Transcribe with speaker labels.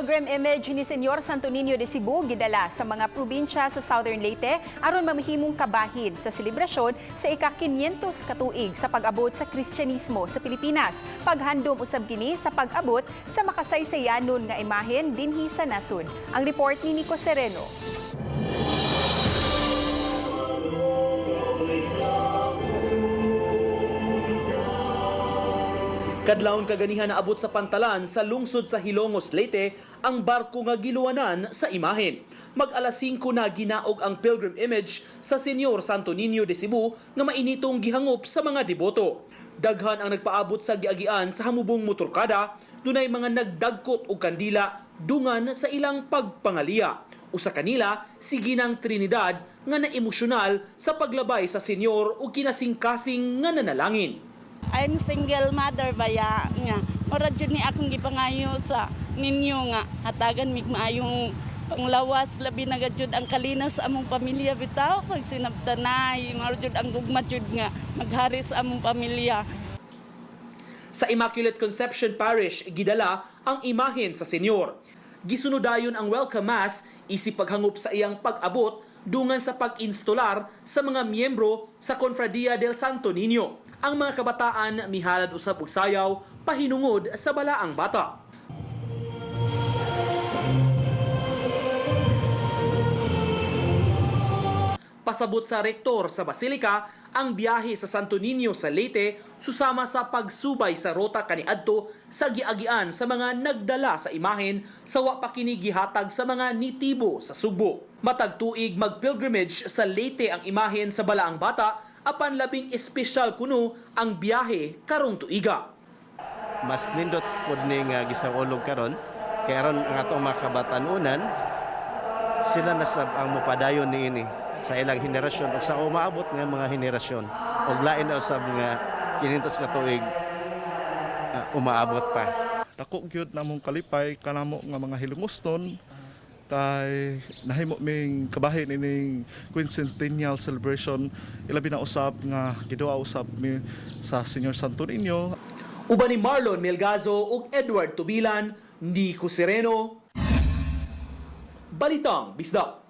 Speaker 1: Pilgrim image ni Senyor Santo Niño de Cebu gidala sa mga probinsya sa Southern Leyte aron mamahimong kabahin sa selebrasyon sa ika-500 katuig sa pag-abot sa Kristyanismo sa Pilipinas. Paghandom usab kini sa pag-abot sa makasaysayanon nga imahen dinhi sa nasud. Ang report ni Nico Sereno.
Speaker 2: Kadlawon kaganihan naabot sa pantalan sa lungsod sa Hilongos, Leyte ang barko nga giluwanan sa imahen. Mag alas 5 na ginaog ang pilgrim image sa Senyor Santo Niño de Cebu nga mainitong gihangop sa mga deboto. Daghan ang nagpaabot sa giagian sa hamubong motorkada, dunay mga nagdagkot og kandila dungan sa ilang pagpangaliya. Usa kanila si Ginang Trinidad nga naemosyonal sa paglabay sa senyor ug kinasingkasing nga nanalangin.
Speaker 3: I'm single mother baya nga. Mura jud ni akong gipangayo sa ninyo nga hatagan mig maayong panglawas, labi na jud ang kalinaw sa among pamilya bitaw pag sinabtanay, mura jud ang gugma jud nga maghari sa among pamilya.
Speaker 2: Sa Immaculate Conception Parish, gidala ang imahen sa senyor. Gisunodayon ang welcome mass isip paghangop sa iyang pag-abot dungan sa pag-instolar sa mga miyembro sa Confradia del Santo Niño. Ang mga kabataan mihalad usab og sayaw pahinungod sa balaang bata. Pasabot sa rektor sa Basilika, ang biyahe sa Santo Niño sa Leyte susama sa pagsubay sa rota kaniadto sa giagian sa mga nagdala sa imahen sa wa pa kini gihatag sa mga nitibo sa Sugbo. Matag tuig mag-pilgrimage sa Leyte ang imahen sa Balaang Bata apan labing espesyal kuno ang biyahe karong tuiga.
Speaker 4: Mas nindot pod ni nga gisaulog karon kay aron ang atong mga kabatanunan, sila na sab ang mopadayon niini sa ilang henerasyon ug sa umaabot nga mga henerasyon, ug lain na usab nga 500 ka tuig umaabot pa.
Speaker 5: Dako gyud namong kalipay kanamo nga mga Hilongosnon kay nahimo ming kabahin ining quincentennial celebration, ilabi na usab nga giduha usab mi sa Senyor Santo Niño.
Speaker 2: Uban ni Marlon Melgazo ug Edward Tubilan, Nico Sereno. Balitang Bisdak.